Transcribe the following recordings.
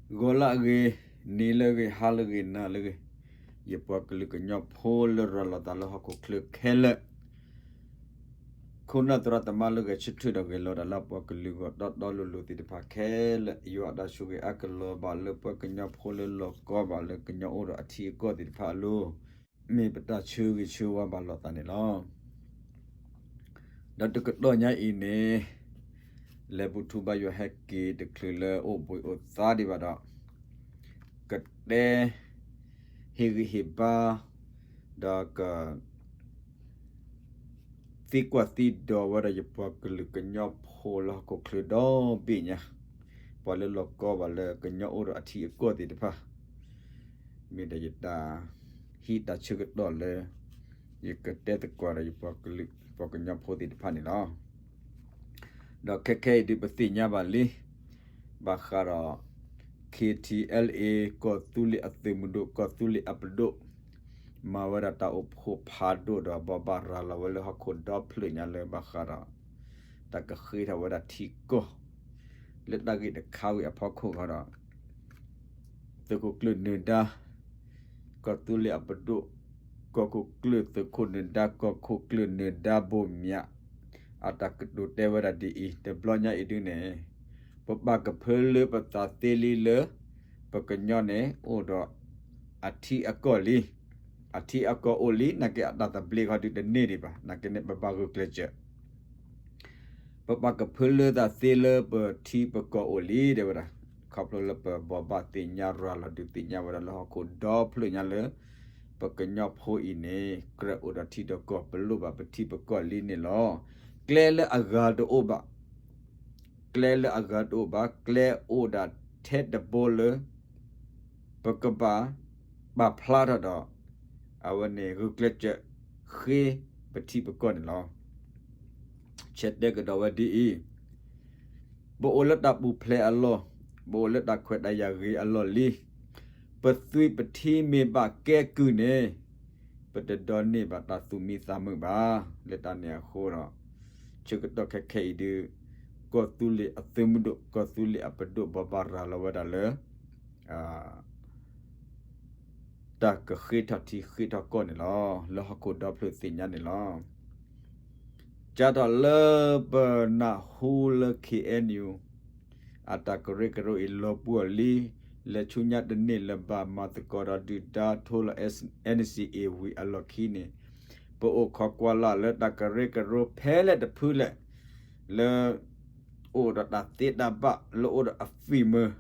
ဂီၤလၢအဂ့ၤ, နံၤလၢအဂ့ၤ, ဟါလၢအဂ့ၤ, နၤလၢအဂ့ၤ, ယပှၤကလုာ်ကညီဖိလၢရၤလီၤသးလၢဟီၣ်ခိၣ်ချၢခဲလၢာ်, ခိၣ်နၢ်သရၣ်သမါလၢဂဲၤဆၢထၢၣ်ဒီးဂဲၤလီၤတၢ်လၢပှၤကလုာ်ဂီၢ်တီတီလိၤလိၤသ့ၣ်တဖၣ်ခဲလၢာ်, ယွၤအတၢ်ဆိၣ်ဂ့ၤအါကလီၤဘၣ်လၢပှၤကညီဖိလၢလီၤကီဘၣ်လၢကညီအိၣ်ဒီးအထံအကီၢ်သ့ၣ်တဖၣ်အလိၤ, မ့ၢ်ပတၢ်ဆၢဂ့ၤဆၢဝါဘၣ်လိာ်သးန့ၣ်လီၤ. ဒီးတကတီၢ်ညါအံၤန့ၣ်, လဲၤဘူၣ်ထူဘါယွၤဟဲက့ၤတချုးလၢအိၣ်ဘှံးအိၣ်သါဒံးဘၣ်ဒီး, ကတဲ ဟ့ၣ်ဂံၢ်ဟ့ၣ်ဘါ, ဒီးက သံကွၢ်သံဒိးဝဲဒီးယပှၤကလုာ်ကညီဖိလၢဟီၣ်ခိၣ်ချၢဒီဘ့ၣ်ညါ, ပှၤလၢလီၤကီဘၣ်လၢကညီအိၣ်ဒီးအထံအကီၢ်သ့ၣ်တဖၣ်, မ့ၢ်ဒီးယတၢ်ဟံးတၢ်ဆၢကတီၢ်လၢ ယကတဲသကိးဒီးယပှၤကလုာ် ပှၤကညီဖိသ့ၣ်တဖၣ်န့ၣ်လီၤ. ဒီးခဲခဲအံၤဒုးပသ့ၣ်ညါဘၣ်လံ, ဘၣ်ဃးဒီး KTLA ကီၢ်သူလ့ၤအသုးမုၢ်ဒိၣ် ကီၢ်သူလ့ၤအပဒိၣ် မၤဝဲဒၣ်တၢ်အိၣ်ဖှိၣ်ဖးဒိၣ်ဒီးဘိးဘၣ်ရၤလီၤဝဲလၢဟီၣ်ခိၣ်ဒီဖျၢၣ်ညါလၢဘၣ်ဃးဒီး တၢ်ကဃ့ထီၣ်ဝဲဒၣ်ထံကီၢ် လၢတၢ်ဂ့ၢ်တခါဝံၤအဖီခိၣ်ဃီဒီး သုးခိၣ်ကျၢၢ်နၢၤဒါ ကီၢ်သူလ့ၤအပဒိၣ် ကီၢ်ခိၣ်ကျၢၢ်သုးခိၣ်နၢၤဒါ ကီၢ်ခိၣ်ကျၢၢ်နၢၤဒါဘိၣ်မၠး အတၢ်ကတိၤတဲဝဲဒၣ်ဒ်အံၤ, တဘျီညါအံၤဒုန့ၣ် ပပာ်ကဖၢလၢပသးသ့လံလၢ ပကညီန့ၣ် အိၣ်ဒီးအထံအကီၢ်လံ, အထံအကီၢ်အိၣ်လံ နာ်က့အတၢ်သဘျ့ဃီဒုတန့ၢ်ဒံးဘၣ်, နာ်က့န့ၣ် ပဘၣ်ဂုာ်ကျဲးစၢး ပပာ်ကဖၢလၢသးသ့လၢပထံပကီၢ်အိၣ်လံ တဲဝဲဒၣ်, ခီဖျိလၢပဘိးဘၣ်သ့ၣ်ညါရၤလီၤဒုးသ့ၣ်ညါဝဲဒၣ်လၢဟီၣ်ခိၣ်ဒီဖျၢၣ်ညါလၢ ပကညီဖိအံၤန့ၣ် ကြၢးအိၣ်ဒီးထံဒီးကီၢ် ပလိၣ်ဘၣ်ပထံပကီၢ်လံန့ၣ်လီၤ. ကျဲလၢအဂၤတအိၣ်ဘၣ်, ကျဲလၢအဂၤတအိၣ်ဘၣ်, ကျဲအိၣ်ဒၣ်ထဲတဘိလၢ ပကဘၣ်ပာ်ဖျါထီၣ်ဒီး အဝဲန့ၣ်ဂုာ်ကျဲးစၢးဃ့ပထံပကီၢ်န့ၣ်လီၤ. ဆဲးတဲကဒီးဝဲဒ်အံၤ, ပအိၣ်လၢတၢ်ပူၤဖျဲးအလီၢ်, ပအိၣ်လၢတၢ်ခွဲးတၢ်ယာ်ဂ့ၤအလီၢ်လံ. ပသွံၣ်ပထံမ့ၢ်ဘၣ်ကဲကုၢ်န့ၣ်, ပတဒိးန့ၢ်ဘၣ်တၢ်သူၣ်မံသးမုာ်ဘၣ်. လၢတၢ်န့ၣ်အဃိဒီး ဆၢကတီၢ်ခဲခဲအံၤဒုး ကီၢ်သူလ့ၤအသုးမုၢ်ဒိၣ် ကီၢ်သူလ့ၤအပဒိၣ်ဘိးဘၣ်ရၤလီၤဝဲဒၣ်လၢ တၢ်ကဃ့ထီၣ်ထံဃ့ထီၣ်ကီၢ်န့ၣ်လီၤ. လၢဟီၣ်ခိၣ်ဒီဖျၢၣ်သ့ၣ်ညါန့ၣ်လီၤ. ကၢ်ထီၣ်လၢပနၢ်ဟူလၢ KNU အတၢ်ကရၢကရိအံၤလီၤပှီၢ်လံ, လဲၤဆူညါတန့ၢ်လၢၤဘၣ် မၤသကိးဒီးဒုၣ်ဒါထိလီၤ NCA ဝံၤအလီၢ်ခံန့ၣ်, ပအိၣ်ခိးကွၢ်လၢ်လၢတၢ်ကရၢကရိဖဲလဲၣ်တဖုလဲၣ်, လၢ အိၣ်ဒီးတၢ်သ့တၢ်ဘၣ် လၢအိၣ်ဒီးအ framework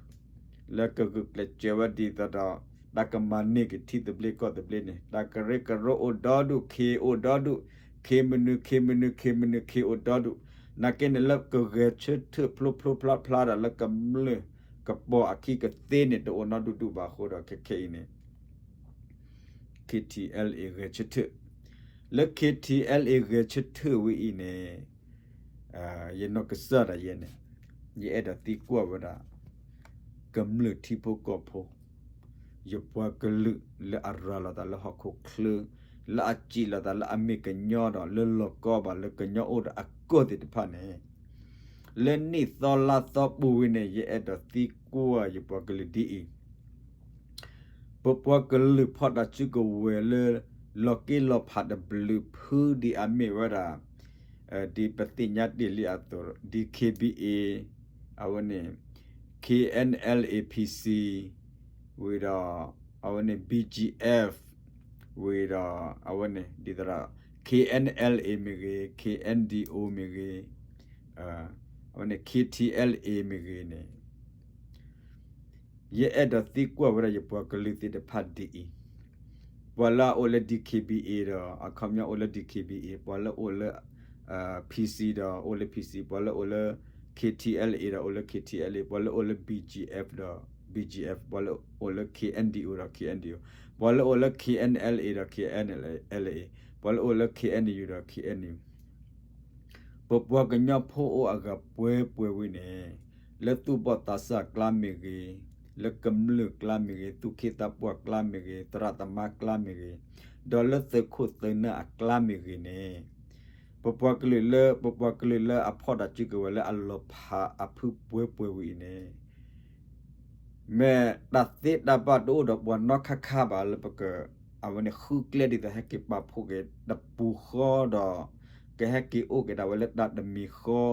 လၢကဂုာ်ကျဲးစၢးဝဲဒ်သိးဒီး တၢ်ကမၤန့ၢ်က့ၤထံသဘျ့ကီၢ်သဘျ့န့ၣ် တၢ်ကရၢကရိအိၣ်ဒီဒူၣ် ခ့အိၣ်ဒီဒူၣ် ခ့မနုၤ ခ့မနုၤ ခ့မနုၤ ခ့အိၣ်ဒီဒူၣ် နာ်က့န့ၣ်လၢကဂဲၤဆၢထၢၣ်ဖျိဖျိဖျါဖျါဒီးလၢကမျၢၢ်ကပီၤအခံကသ့န့ၣ် တအိၣ်နီဒူၣ်ဒူၣ်ဘၣ်အဃိဒီးခဲခဲအံၤန့ၣ် KTLA ဂဲၤဆၢထၢၣ်, လၢ KTLA ဂဲၤဆၢထၢၣ်ဝဲအံၤန့ၣ် ယနီၢ်ကစၢ်ဒၣ်ယဲန့ၣ် ယအဲၣ်ဒိးသံကွၢ်ဝဲဒၣ် ကမျၢၢ်ထံဖိကီၢ်ဖိ ယပှၤကလုာ်လၢအရၤလီၤသးလၢဟီၣ်ခိၣ်ချၢ လၢအစံးလီၤသးလၢအမ့ၢ်ကညီဒီး လၢလီၤကီဘၣ်လၢကညီအိၣ်ဒီးအကီၢ်သ့ၣ်တဖၣ်န့ၣ် လၢနံၣ်သီလါသီပူၤဝဲန့ၣ် ယအဲၣ်ဒိးသံကွၢ်ယပှၤကလုာ်ဒ်အံၤ ပပှၤကလုာ်ဖီၣ်တၢ်စုကဝဲၤလၢ လီၤက့လီၤဖးတဘျုးဖုဒ်အမ့ၢ်ဝဲဒၣ် ဒ်ပသ့ၣ်ညါတ့ၢ်လံအသိး DKBA အဝဲန့ၣ် KNLA PC ဝံၤဒီး အဝဲန့ၣ် BGF ဝံၤဒီး အဝဲန့ၣ် ဒ်သိးဒီး KNLA မ့ၢ်ဂ့ၤ KNDO မ့ၢ်ဂ့ၤ အဝဲန့ၣ် KTLA မ့ၢ်ဂ့ၤန့ၣ် ယအဲၣ်ဒိးသံကွၢ်ဝဲဒၣ်ယပှၤကလုာ်သ့ၣ်တဖၣ်ဒ်အံၤ, ပှၤလၢအအိၣ်လၢ DKBA ဒီး အခီပညီအိၣ်လၢ DKBA, ပှၤလၢအိၣ်လၢ PC ဒီးအိၣ်လၢ PC, ပှၤလၢအိၣ်လၢ KTLA ဒီးအိၣ်လၢ KTLA, ပှၤလၢအိၣ်လၢ BGF ဒီး BGF, ပှၤလၢအိၣ်လၢ KNDO ဒီး KNDO, ပှၤလၢအိၣ်လၢ KNLA ဒီး KNLA, ပှၤလၢအိၣ်လၢ KNU ဒီး KNU ပပှၤကညီဖိအိၣ်အဂၤပှဲၤပှဲၤဝံၤန့ၣ် လၢသူၣ်ဘီၣ်သးစၢ်ကျါမ့ၢ်ဂ့ၤ, လၢကမျၢၢ်ကျါမ့ၢ်ဂ့ၤ, သူၣ်က့သးပှၢ်ကျါမ့ၢ်ဂ့ၤ, သရၣ်သမါကျါမ့ၢ်ဂ့ၤ, ဒီးလၢသုးခိၣ်သုးနၢ်အကျါမ့ၢ်ဂ့ၤန့ၣ်, ပပှၤကလုာ်လၢ ပပှၤကလုာ်လၢအဖီၣ်တၢ်စုကဝဲၤလၢအလီၤဖးအဖုပှဲၤပှဲၤဝံၤအံၤန့ၣ် မ့ၢ်တၢ်သ့တၢ်ဘၣ်တအိၣ်ဒီးပှၤနီတခါခါဘၣ်လၢပက အဝဲန့ၣ်ဃုကျဲဒ်သိးဟဲက့ၤပာ်ဖှိၣ်က့ၤတပူၤဃီဒီး ကဟဲက့ၤအိၣ်က့ၤဒၣ်ဝဲလၢတၢ်တမံၤဃီ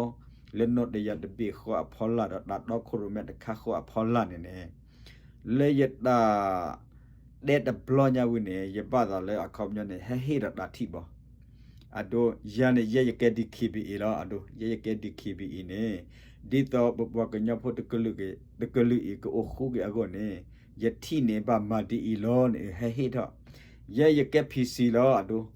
လၢနီၣ်တယၤတဘ့ၣ်ဃီအဖီလာ်ဒီးတၢ်တီခိၣ်ရိၣ်မဲတခါဃီအဖီလာ်န့ၣ်န့ၣ် လၢယတၢ် တဲတဘျီညါဝံၤန့ၣ် ယဘၣ်သးလၢအခီပညီန့ၣ် ဟဲဟ့ၣ်ဒီးတၢ်ထံၣ်ဘၣ်. အဒိ ယၤန့ၣ် ယဲယကဲ D K B A လီၤ. အဒိ ယဲယကဲ D K B A န့ၣ် ဒ်သိးပပှၤကညီဖိတကလုာ်အံၤ တကလုာ်အံၤ ကအိၣ်ဃူက့ၤအဂီၢ်န့ၣ် ယထံၣ်န့ၣ် ဘၣ်မၤဒ်အံၤလီၤန့ၣ် ဟဲဟ့ၣ်ထီၣ်. ယဲယကဲ P C လီၤ. အဒိ ဒ်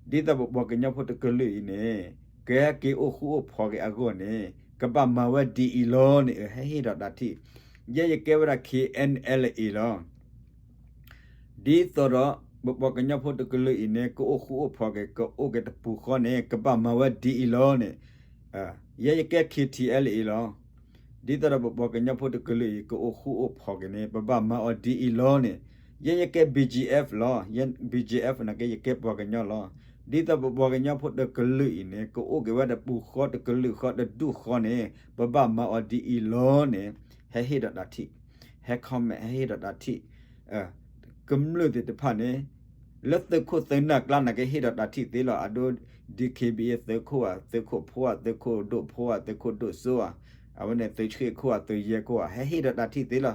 သိးပပှၤကညီဖိတကလုာ်အံၤန့ၣ် ကဟဲက့ၤအိၣ်ဃူအိၣ်ဖိးက့ၤအဂီၢ်န့ၣ် ကဘၣ်မၤဝဲဒ်အံၤလီၤန့ၣ် ဟဲဟ့ၣ်ဒီးတၢ်ထံၣ်. ယဲယကဲဝဲဒၣ် K N L A လီၤ. ဒ်သိးဒီး ပပှၤကညီဖိတကလုာ်အံၤန့ၣ် ကအိၣ်ဃူအိၣ်ဖိးက့ၤ ကအိၣ်က့ၤတပူၤဃီန့ၣ် ကဘၣ်မၤဝဲဒ်အံၤလီၤန့ၣ် ယဲယကဲ K T L A လီၤ. ဒ်သိးဒီးပပှၤကညီဖိတကလုာ်အံၤ ကအိၣ်ဃူအိၣ်ဖိးက့ၤန့ၣ် ပဘၣ်မၤအီၤဒ်အံၤလီၤန့ၣ် ယဲယကဲ B G F လီၤ. B G F နာ်က့ ယကဲပှၤကညီလီၤ. ဒ်သိးပပှၤကညီဖိတကလုာ်အံၤန့ၣ် ကအိၣ်က့ၤဝဲတပူၤဃီ တကလုာ်ဃီ တဒူၣ်ဃီန့ၣ် ပဘၣ်မၤအီၤဒ်အံၤလီၤန့ၣ် ဟဲဟ့ၣ်ဒီးတၢ်ထံၣ်, ဟဲ comment ဟဲဟ့ၣ်ဒီးတၢ်ထံၣ်. ကမျၢၢ်သ့ၣ်တဖၣ်န့ၣ် လၢသုးခိၣ်သုးနၢ်ကျါန့ၣ် ကဟ့ၣ်ဒီးတၢ်ထံၣ်သ့လီၤ. အဒိ D K B A သုးခိၣ်ဧါ, သုးခိၣ်ဖိဧါ, သုးခိၣ်ဒိၣ်ဖိဧါ, သုးခိၣ်ဒိၣ်စိဧါ, အဝဲန့ၣ်သုးဆှ့ၣ်ခိၣ်ဧါ, သုးယဲၢ်ခိၣ်ဧါ, ဟဲဟ့ၣ်ဒီးတၢ်ထံၣ်သ့လီၤ.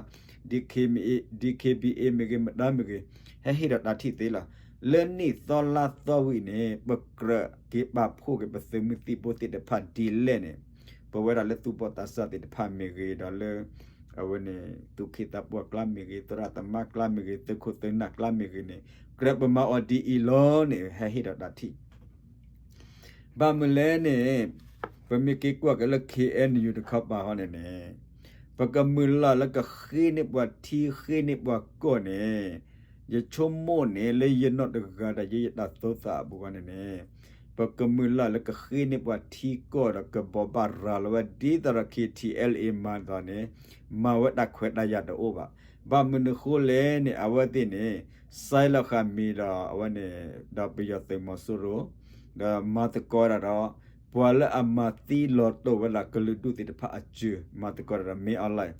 D K B A မ့ၢ်ဂ့ၤ မတၤမ့ၢ်ဂ့ၤ ဟဲဟ့ၣ်ဒီးတၢ်ထံၣ်သ့လီၤ. လၢနံၣ်သီလါသီဝံၤန့ၣ် ပကြၢးက့ၤပာ်ဖှိၣ်က့ၤ ပသုးမုၢ်သံၣ်ဘိသ့ၣ်တဖၣ်ဒ်လဲၣ်န့ၣ် ပဝဲဒၣ်လၢသူၣ်ဘီၣ်သးစၢ်သ့ၣ်တဖၣ်မ့ၢ်ဂ့ၤ ဒီးလၢ အဝဲန့ၣ် သူၣ်က့သးပှၢ်ကျါမ့ၢ်ဂ့ၤ, သရၣ်သမါကျါမ့ၢ်ဂ့ၤ, သုးခိၣ်သုးနၢ်ကျါမ့ၢ်ဂ့ၤန့ၣ် ကြၢးပမၤအီၤဒ်အံၤလီၤန့ၣ် ဟဲဟ့ၣ်ဒီးတၢ်ထံၣ်. ဘၣ်မနုၤလဲၣ်န့ၣ် ပမ့ၢ်က့ၤကွၢ်က့ၤလၢ K N U တခီပၤဃီန့ၣ်န့ၣ် ပကမုၢ်လၢ်လၢကဃ့န့ၢ်ပှၤထံဃ့န့ၢ်ပှၤကီၢ်န့ၣ် ယဆိကမိၣ်န့ၣ် လၢယနီၢ်တဂၤဒီးယဲယတၢ်သိသးအပူၤဃီန့ၣ်န့ၣ် ပကမုၢ်လၢ်လၢကဃ့န့ၢ်ပှၤထံကီၢ်ဒီးကဘိးဘၣ်ရၤလီၤဝဲ ဒ်သိးဒီး K T L A မၤသးန့ၣ် မၤဝဲတၢ်ခွဲးတၢ်ယာ်တအိၣ်ဘၣ်. ဘၣ်မနုၤဃိလဲၣ်န့ၣ် အဝဲသ့ၣ်န့ၣ် စဲလီၤဃာ်မံၤဒီးအဝဲန့ၣ် ဒီးပယီၤသုးမီၤစိရိၤ ဒီးမၤသကိးတၢ်ဒီး ပှၤလၢအမၤသံလီၤတိာ်ဝဲဒၣ်ကလုာ်ဒူၣ်သ့ၣ်တဖၣ်အစု မၤသကိးတၢ်ဒီး မင်းအောင်လှိုင်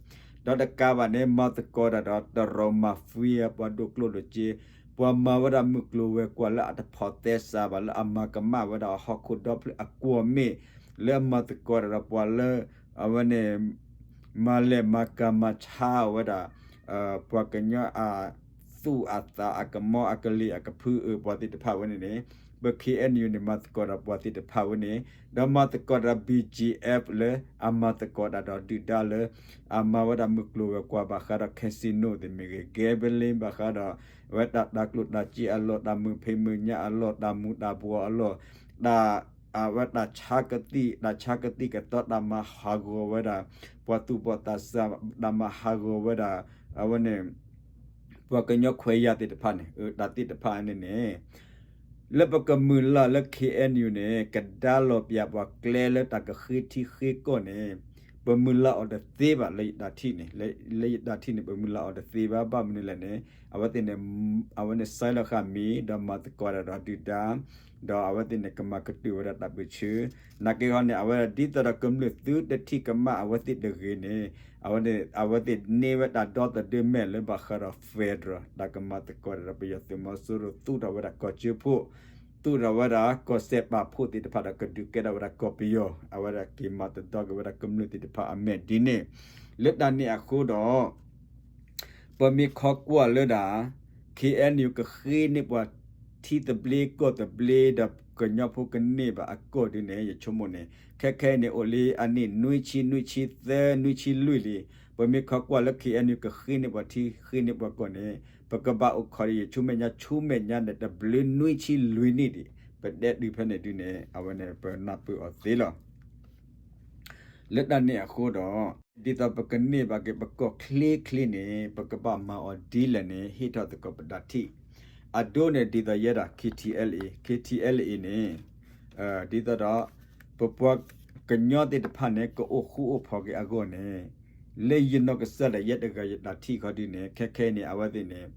ဒီးတကးဘၣ်န့ၣ် မၤသကိးတၢ်ဒီး တရူး mafia ပှၤဒိၣ်ကျိၣ်ဒိၣ်စ့ ပှၤမၤဝဲဒၣ်မုၢ်ကျိၤဝဲၤကွာ်လၢအတဖိးသဲစးဘၣ် လၢအမၤကမၣ်ဝဲဒၣ်အဟီၣ်ခိၣ်ဒီဖျၢၣ်အကွီၢ်မ့ၢ် လၢအမၤသကိးတၢ်ဒီးပှၤလၢ အဝဲန့ၣ် မၤလဲၢ်မၤကၤမၤဆါဝဲဒၣ် ပှၤကညီအသူၣ်အသး အကမီအကလံၤ အကဖုအၢ ပှၤသ့ၣ်တဖၣ်ဝဲန့ၣ်န့ၣ် ပ K N U န့ၣ် မၤသကိးဒီးပှၤသ့ၣ်တဖၣ်ဝဲန့ၣ် ဒီးမၤသကိးဒီး B G F လၢအမၤသကိးတၢ်ဒီးဒုၣ်ဒါလၢ အမၤဝဲဒၣ်မုၢ်ကျိၤဝဲၤကွာ်ဘၣ်ဃးဒီး casino သ့ၣ်မ့ၢ်ဂ့ၤ gambling ဘၣ်ဃးဒီး အဝဲတၢ်တၤကျိၣ်တၤစ့အလီၢ် တၢ်မုာ်ဖံးမုာ်ညၣ်အလီၢ် တၢ်မူၤတၢ်ဘှီးအလီၢ် တၢ် အဝဲတၢ်ဆါကသံၣ် တၢ်ဆါကသံၣ်ကသီ တၢ်မၤဟးဂီၤဝဲဒၣ် ပှၤသူၣ်ဘီၣ်သးစၢ် တၢ်မၤဟးဂီၤဝဲဒၣ် အဝဲန့ၣ် ပှၤကညီခွဲးယာ်သ့ၣ်တဖၣ်န့ၣ် တၢ်သ့ၣ်တဖၣ်န့ၣ်န့ၣ် လၢပကမုၢ်လၢ်လၢ K N U န့ၣ် ကဒါလီၤပၠးပှၤကျဲလၢတၢ်ကဃ့ထံဃ့ကီၢ်န့ၣ် ပမုၢ်လၢ်အီၤတသ့ဘၣ် လၢယတၢ်ထံၣ်န့ၣ် လၢယတၢ်ထံၣ်န့ၣ် ပမုၢ်လၢ်အီၤတသ့ဘၣ် ဘၣ်မနုၤလဲၣ်န့ၣ် အဝဲသ့ၣ်န့ၣ် အဝဲန့ၣ် စဲလီၤဃာ်မံၤ ဒီးမၤသကိးတၢ်ဒီးဒုၣ်ဒါ ဒီးအဝဲသ့ၣ်န့ၣ် ကမၤကတၢၢ်ဝဲဒၣ်တၢ်ပၢဆှၢ နာ်က့ဟီန့ၣ် အဝဲဒၣ်ဒ်သိးဒီးကမျၢၢ်သုတထံၣ်ကမၣ်အဝဲသ့ၣ်တဂ့ၤန့ၣ် အဝဲန့ၣ် အဝဲသ့ၣ်န့ၢ်ဝဲတၢ်ဒီသဒၢမဲာ်လၢဘၣ်ဃးဒီး federal တၢ်ကမၤသကိးတၢ်ဒီးပယီၤသုးမီၤစိရိၤ သူၣ်ထီၣ်ဝဲဒၣ်ကီၢ်စၢဖှိၣ် သူၣ်ထီၣ်ဝဲဒၣ်ကီၢ်စဲးပာ်ဖှိၣ်သ့ၣ်တဖၣ်ဒီးကဒုးကဲထီၣ်ဝဲဒၣ်ကီၢ်ပယီၤ အဝဲဒၣ်က့ၤမၤတဒီက့ၤဝဲဒၣ်ကမျၢၢ်သ့ၣ်တဖၣ်အမဲာ်ဒ်န့ၣ် လၢတၢ်န့ၣ်အဃိဒီး ပမ့ၢ်ခီကွၢ်လၢဒၣ် K N U ကဃ့န့ၢ်ပှၤထံသဘျ့ကီၢ်သဘျ့ဒီးကညီဖိကန့ၢ်ဘၣ်အကီၢ်ဒ်န့ၣ် ယဆိကမိၣ်န့ၣ် ခဲခဲအံၤန့ၣ် အိၣ်လံအနံၣ်နွံဆံ နွံဆံသၢ နွံဆံလွံၢ်လံ. ပမ့ၢ်ခီကွၢ်လၢ K N U ကဃ့န့ၢ်ပှၤထံ ဃ့န့ၢ်ပှၤကီၢ်န့ၣ် ပကဘၣ်အိၣ်ခိးဒီးယဆိမဲာ်ညါ ဆိမဲာ်ညါန့ၣ် တဘျုးနွံဆံလွံၢ်နံၣ်ဒံး ပတဲဒုးဖဲန့ၣ်ဒုးန့ၣ် အဝဲန့ၣ်ပနၢ်ပၢၢ်အီၤသ့လီၤ. လၢတၢ်န့ၣ်အဃိဒီး ဒ်သိးပကန့ၢ်ဘၣ်က့ၤပကီၢ်ချ့ချ့န့ၣ် ပကဘၣ်မၤအီၤဒ်လဲၣ်န့ၣ် ဟ့ၣ်ထီၣ်သကိးပတၢ်ထံၣ်. အဒိန့ၣ် ဒ်သိးယဲဒၣ် K T L A, K T L A န့ၣ် ဒ်သိးဒီး ပပှၤကညီသ့ၣ်တဖၣ်န့ၣ် ကအိၣ်ဃူအိၣ်ဖိးက့ၤအဂီၢ်န့ၣ် လၢယနီၢ်ကစၢ်ဒၣ်ယဲတဂၤယတၢ်ထံၣ်ခီဒ်န့ၣ် ခဲခဲအံၤန့ၣ် အဝဲသ့ၣ်န့ၣ်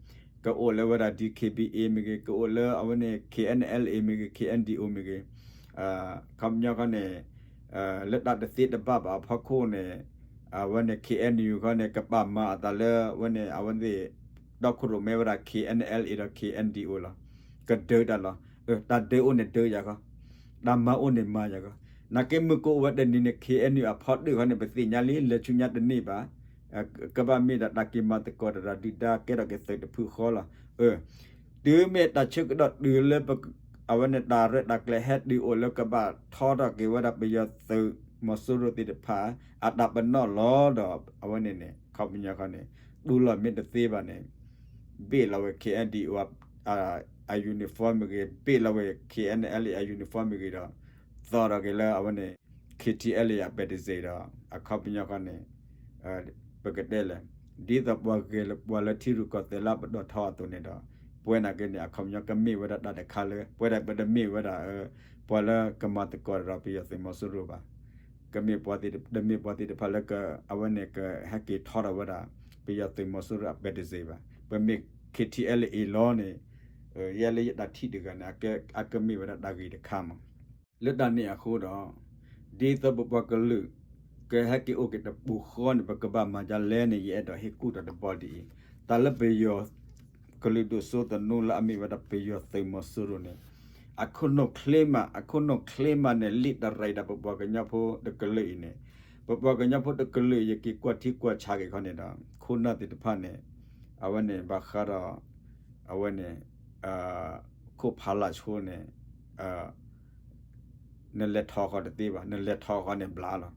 ကအိၣ်လၢဝဲဒၣ် D K B A မ့ၢ်ဂ့ၤ, ကအိၣ်လၢအဝဲန့ၣ် K N L A မ့ၢ်ဂ့ၤ, K N D O မ့ၢ်ဂ့ၤ, ခီပညီခီန့ၣ် လၢတၢ်တသ့တဘၣ်ဘၣ်အဖီခိၣ်န့ၣ် အဝဲန့ၣ် K N U ခီန့ၣ် ကပာ်မၤအသးလၢဝဲန့ၣ် အဝဲသ့ၣ် တီခိၣ်ရိၣ်မဲဝဲဒၣ် K N L A ဒီး K N D O လီၤ. ကဒုးတၢ်လီၤ. တၢ်ဒုးအိၣ်န့ၣ်ဒုးယၤခီ, တၢ်မၤအိၣ်န့ၣ်မၤယၤခီ, နာ်က့မုၢ်ကအိၣ်ဝဲတနံၤန့ၣ် K N U အဖီတၢၣ်ခီန့ၣ် ပသ့ၣ်ညါလံ လဲၤဆူညါတန့ၢ်ဘၣ်. ကဘၣ်မ့ၢ်ဒၣ်တၢ်က့ၤမၤသကိးတၢ်ဒုၣ်ဒါကဲထီၣ်က့ၤသုးတဖုဃီလီၤ. တုၤမ့ၢ်တၢ်ဆၢကတီၢ်တုၤလၢ အဝဲန့ၣ်တၢ်ရဲၣ်တၢ်ကျဲၤဟဲတုၤအိၣ်လၢကဘၣ်ထီထီၣ်က့ၤဝဲဒၣ်ပယီၤသုးမီၤစိရိၤသ့ၣ်တဖၣ် အတၢ်ပနီၣ်လီၤဒီး အဝဲန့ၣ်န့ၣ် ခီပညီခီန့ၣ် တူၢ်လိာ်မ့ၢ်တသ့ဘၣ်န့ၣ် ဘ့ၣ်လီၤဝဲ K N D O အ uniform မ့ၢ်ဂ့ၤ, ဘ့ၣ်လီၤဝဲ K N L A အ uniform မ့ၢ်ဂ့ၤဒီး သီၣ်ထီၣ်က့ၤလၢအဝဲန့ၣ် K T L A အ ပတစ့ဒီး အခီပညီခီန့ၣ် ပကတဲလဲၣ်, ဒ်သိးပှၤဂဲၤလၢပှၤလၢထံရူၢ်ကီၢ်သဲးလၢပဒိၣ်ထီအသိးန့ၣ်ဒီး ပဝဲနာ်က့န့ၣ် အခီပညီကမ့ၢ်ဝဲဒၣ်တၢ်တခါလၢ ပဝဲဒၣ်ပတမ့ၢ်ဝဲဒၣ် ပှၤလၢကမၤသကိးဒီးပယီၤသုးမီၤစိရိၤဘၣ်. ကမ့ၢ်ပှၤသ့ၣ်တ တမ့ၢ်ပှၤသ့ၣ်တဖၣ်လၢ အဝဲန့ၣ်ကဟဲက့ၤထီထီၣ်ဝဲဒၣ် ပယီၤသုးမီၤစိရိၤအ ပတစ့ဘၣ်. ပမ့ၢ် K T L A လီၤန့ၣ် ယဲလၢယတၢ်ထံၣ်တဂၤန့ၣ် အကမ့ၢ်ဝဲဒၣ်တၢ်ဂ့ၢ်တခါမး. လၢတၢ်န့ၣ်အဃိဒီး ဒ်သိးပပှၤကလုာ် ကဟဲက့ၤအိၣ်က့ၤတပူၤဃီန့ၣ် ပကဘၣ်မၤဒ်လဲၣ်န့ၣ် ယအဲၣ်ဒိးဟ့ၣ်ကူၣ်ဒီးတဘျီဒ်အံၤ, တၢ်လၢပယီၤ ကလုာ်ဒိၣ်စိသနူလၢအမ့ၢ်ဝဲဒၣ်ပယီၤသုးမီၤစိရိၤန့ၣ် အခိၣ်နူာ်ချ့မး အခိၣ်နူာ်ချ့မးန့ၣ် လံာ်တရံးဒၣ်ပပှၤကညီဖိတကလုာ်အံၤန့ၣ်, ပပှၤကညီဖိတကလုာ် ယက့ၤကွၢ်ထံကွၢ်ဆးက့ၤခီန့ၣ်ဒီး ခိၣ်နၢ်သ့ၣ်တဖၣ်န့ၣ် အဝဲန့ၣ်ဘၣ်ဃးဒီး အဝဲန့ၣ် ခိၣ်ဖးလၢ်ဆိန့ၣ် နလဲၤထီၣ်ဃီတသ့ဘၣ်, နလဲၤထီၣ်ဃီန့ၣ်ဘျါလီၤ.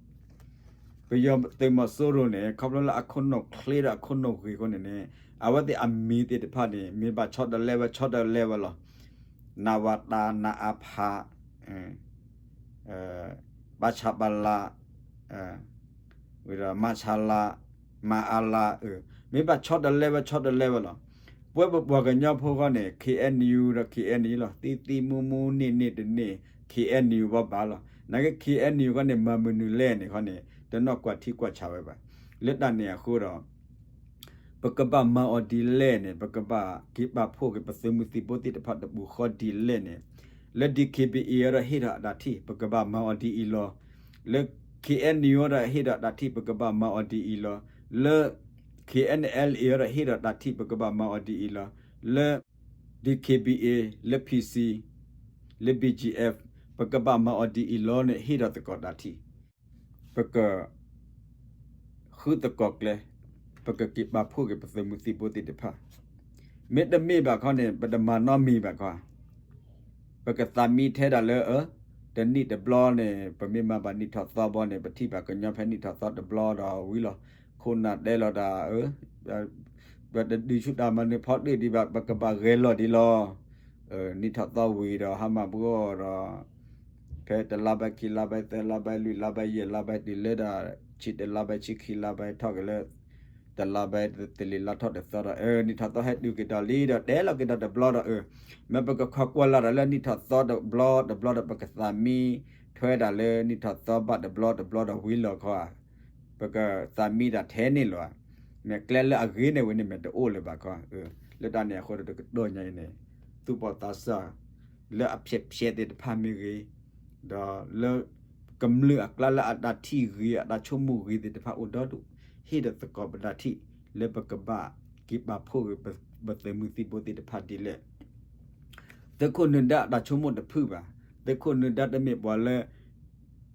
ပယီၤသုးမီၤစိရိၤန့ၣ် ခီဖျိလၢအခိၣ်နူာ်ချ့ဒီးအခိၣ်နူာ်ဂ့ၤအဃိန့ၣ်န့ၣ် အဝဲသ့ၣ်အမံၤသ့ၣ်တဖၣ်န့ၣ် မ့ၢ်ဘၣ်ဆီတလဲဝဲ ဆီတလဲဝဲလီၤ. နဝတ, နအဖ, ပဆပလ, ဝံၤဒီး မဆလ, မအလ, မ့ၢ်ဘၣ်ဆီတလဲဝဲ ဆီတလဲဝဲလီၤ. ပဝဲပပှၤကညီဖိဃီန့ၣ် K N U ဒီး K N U လီၤ. သံသံမူမူ န့ၢ်န့ၢ်တန့ၢ် K N U ဘၣ်ဘၣ်လီၤ. နာ်က့ K N U ဃီန့ၣ် မၤမနုၤလဲၣ်န့ၣ်ဃီန့ၣ် တနီၣ်ကွၢ်ထံကွၢ်ဆးဝဲဘၣ်. လၢတၢ်န့ၣ်အဃိဒီး ပကဘၣ်မၤအီၤဒ်လဲၣ်န့ၣ် ပကဘၣ်က့ၤပာ်ဖှိၣ်က့ၤပသုးမုၢ်သံၣ်ဘိသ့ၣ်တဖၣ်တပူၤဃီဒ်လဲၣ်န့ၣ်, လၢ D K B A အဒီးဟ့ၣ်ဒီးအတၢ်ထံၣ် ပကဘၣ်မၤအီၤဒ်အံၤလီၤ. လၢ K N U အဒီးဟ့ၣ်ဒီးအတၢ်ထံၣ် ပကဘၣ်မၤအီၤဒ်အံၤလီၤ. လၢ K N L A အဒီးဟ့ၣ်ဒီးတၢ်ထံၣ် ပကဘၣ်မၤအီၤဒ်အံၤလီၤ. လၢ D K B A လၢ P C လၢ B G F ပကဘၣ်မၤအီၤဒ်အံၤလီၤန့ၣ် ဟ့ၣ်ဒီးသကိးတၢ်ထံၣ် ပက ဃုသကိးကျဲ, ပကက့ၤပာ်ဖှိၣ်က့ၤပသုးမုၢ်သံၣ်ဘိသ့ၣ်တဖၣ်, မ့တမ့ၢ်ဘၣ်ခီန့ၣ် ပတမၤနီတမံၤဘၣ်ခီ, ပကသးမံထဲဒၣ်လၢ တနံၣ်တဘျီန့ၣ် ပမ့ၢ်မၤဘၣ်နံၣ်ထီၣ်သီဘီန့ၣ် ပထံၣ်ဘၣ်ကညီဖဲနံၣ်ထီၣ်သီတဘျီဒီးဝံၤလီၤ. ခိၣ်နၢ်တဲလီၤတၢ် ပတဒုးဆူၣ်တၢ်မၤနၢၤဖီတၢၣ်ဒံးဘၣ် ပကဘၣ်ဂဲၤလီၤဒ်လီၤ. နံၣ်ထီၣ်သီဝံၤဒီးဟါမၢ်ဘှီဒီး ဖဲတလါဘၣ် ခံလါဘၣ် သၢလါဘၣ် လွံၢ်လါဘၣ် ယဲၢ်လါဘၣ် တုၤလၢဒၣ် ဆံတလါဘၣ် ဆံခံလါဘၣ် ထီၣ်က့ၤလၢ တလါဘၣ် တလ့ၤလါထီၣ်တသီဒီး နံၣ်ထီၣ်သီဟဲတုၤက့ၤဒီးလံဒီး တဲလီၤက့ၤဒီးတဘျီဒီး မ့ၢ်ပကခိးကွၢ်လၢ်တၢ်လၢနံၣ်ထီၣ်သီတဘျီတဘျီဒီး ပကသးမံထွဲဒၣ်လၢနံၣ်ထီၣ်သီဘၣ်တဘျီတဘျီဒီးဝံၤလီၤခီဧါ. ပကသးမံတၢ်ထဲန့ၣ်လီၤ. မ့ၢ်ကျဲလၢအဂ့ၤန့ၣ်ဝဲန့ၣ် မ့ၢ်တအိၣ်လၢၤဘၣ်ခီ, လၢတၢ်န့ၣ်အဃိဒီး တကတီၢ်ညါအံၤန့ၣ် သူၣ်ဘီၣ်သးစၢ် လၢအဖျဲးဖျဲးသ့ၣ်တဖၣ်မ့ၢ်ဂ့ၤ, ဒီးလၢ ကမျၢၢ်အကျါလၢအတၢ်ထံၣ်ဂ့ၤ အတၢ်ဆိကမိၣ်ဂ့ၤသ့ၣ်တဖၣ်အိၣ်ဒီဒူၣ်, ဟ့ၣ်ဒီးသကိးပတၢ်ထံၣ် လၢပကဘၣ်က့ၤပာ်ဖှိၣ်ဂ့ၤ ပသုးမုၢ်သံၣ်ဘိသ့ၣ်တဖၣ်ဒ်လဲၣ်. သုးခိၣ်နၢၤဒါအတၢ်ဆိကမိၣ်တဖုဘၣ်, သုးခိၣ်နၢၤဒါတမ့ၢ်ပှၤလၢ